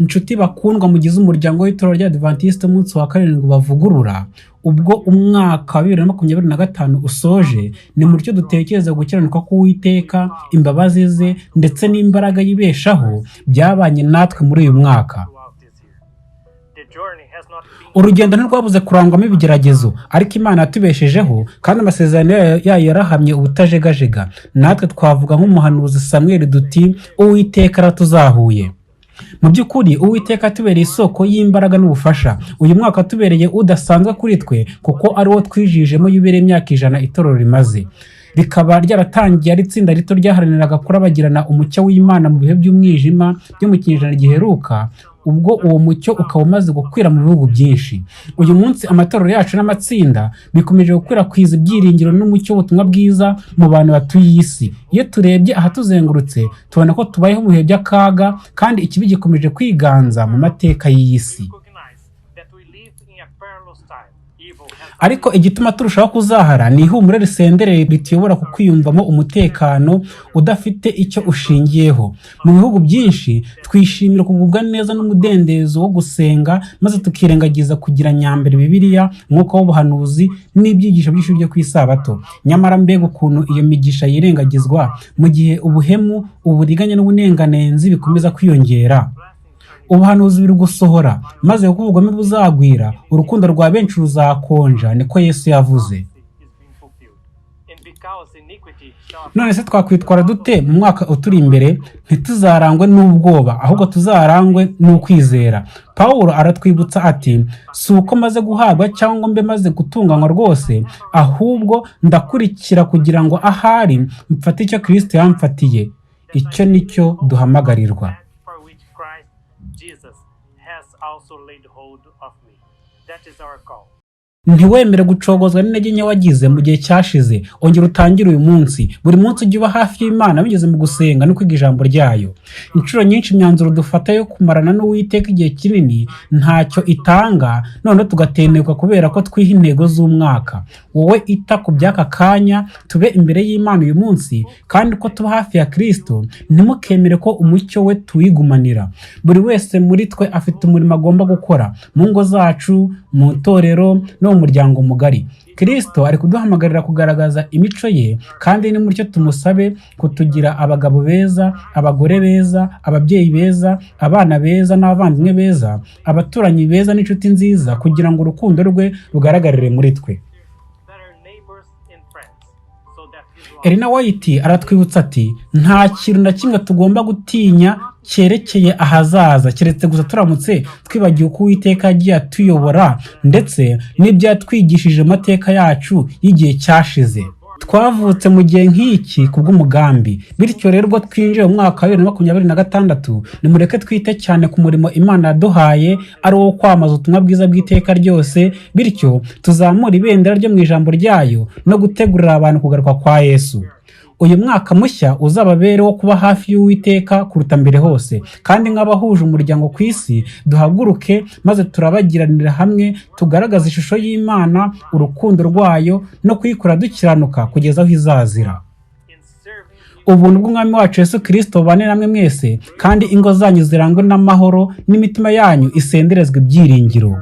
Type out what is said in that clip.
Inshuti bakundwa mugize umuryango w'itorero ry'Abadiventisiti umunsi wa karindwi bavugurura, ubwo umwaka wa 2025 usoje, ni mutyo dutekereza gukiranuka k'Uwiteka, imbabazi ze ndetse n'imbaraga yibeshaho byabanye natwe muri uyu mwaka. Throughout this year. The journey has not been Urugendo ntirwabuze kurangwamo ibigeragezo, ariko Imana yatubeshejeho kandi amasezerano yayo yarahamye ubutajegajega. Natwe twavuga nk'umuhanuzi Samweli duti: "Uwiteka aratuzahuye." Mu by'ukuri, Uwiteka atubereye isoko y'imbaraga n'ubufasha. Uyu mwaka watubereye udasanzwe kuri twe kuko ari wo twijijemo yubile y'imyaka 100 itorero rimaze, rikaba ryaratangiye ari itsinda rito ryaharaniraga kurabagirana umucyo w'Imana mu bihe by'umwijima byo mu kinyejana giheruka, ubwo uwo mucyo ukaba umaze gukwira mu bihugu byinshi. Uyu munsi amatorero yacu n'amatsinda bikomeje gukwirakwiza ibyiringiro n'umucyo w'ubutumwa bwiza mu bantu batuye iyi si. Iyo turebye ahatuzengurutse, tubona ko tubayeho mu bihe by'akaga kandi ikibi gikomeje kwiganza mu mateka y'iyi si. Recognize that we live in a perilous time. Evil has Ariko igituma turushaho kuzahara ni ihumure risendereye rituyobora ku kwiyumvamo umutekano udafite icyo ushingiyeho. Mu bihugu byinshi twishimira kugubwa neza n'umudendezo wo gusenga, maze tukirengagiza kugira nyambere Bibiliya, umwuka w'ubuhanuzi n'ibyigisho by'ishuri ryo ku Isabato. Nyamara mbega ukuntu iyo migisha yirengagizwa mu gihe ubuhemu, uburiganya n'ubunenganenzi bikomeza kwiyongera! Ubuhanuzi buri gusohora: "Maze kuko ubugome buzagwira, urukundo rwa benshi ruzakonja," niko Yesu yavuze. Is being fulfilled. And because iniquity shall None se twakwitwara dute mu mwaka uturi imbere? Ntituzarangwe n'ubwoba, ahubwo tuzarangwe n'ukwizera. Pawulo aratwibutsa ati: "Si uko maze guhabwa cyangwa ngo mbe maze gutunganywa rwose, ahubwo ndakurikira kugira ngo ahari mfate icyo Kirisito yamfatiye." Icyo ni cyo duhamagarirwa. That for which Christ Jesus has also laid hold of me. That is our call. Ntiwemere gucogozwa n'intege nke wagize mu gihe cyashize. Ongera utangire uyu munsi. Buri munsi ujye uba hafi y'Imana binyuze mu gusenga no kwiga ijambo ryayo. Inshuro nyinshi imyanzuro dufata yo kumarana n'Uwiteka igihe kinini ntacyo itanga, noneho tugatenguka kubera ko twiha intego z'umwaka. Wowe ita ku by'aka kanya, tube imbere y'Imana uyu munsi, kandi ko tuba hafi ya Kirisito, ntimukemere ko umucyo we tuwigumanira. Buri wese muri twe afite umurimo agomba gukora mu ngo zacu, mu itorero no mu muryango mugari. Kirisito ari kuduhamagarira kugaragaza imico ye, kandi ni mutyo tumusabe kutugira abagabo beza, abagore beza, ababyeyi beza, abana beza n'abavandimwe beza, abaturanyi beza n'inshuti nziza, kugira ngo urukundo rwe rugaragarire muri twe. Better neighbors and friends, so that his love Elena White aratwibutsa ati: "Nta kintu na kimwe tugomba gutinya cyerekeye ahazaza, keretse gusa turamutse twibagiwe uko Uwiteka yagiye atuyobora ndetse n'ibyo yatwigishije mu mateka yacu y'igihe cyashize." Twavutse mu gihe nk'iki kubw'umugambi. Bityo rero, ubwo twinjiye mu mwaka wa 2026, nimureke twite cyane ku murimo Imana yaduhaye, ari uwo kwamamaza ubutumwa bwiza bw'iteka ryose, bityo tuzamure ibendera ryo mu ijambo ryayo no gutegurira abantu kugaruka kwa Yesu. Uyu mwaka mushya uzababere wo kuba hafi y'Uwiteka kuruta mbere hose, kandi nk'abahuje umuryango ku isi duhaguruke maze turabagiranira hamwe, tugaragaza ishusho y'Imana, urukundo rwayo no kuyikora dukiranuka kugeza aho izazira. In serving Ubuntu bw'Umwami wacu Yesu Kirisito bubane namwe mwese, kandi ingo zanyu zirangwe n'amahoro n'imitima yanyu isenderezwe ibyiringiro.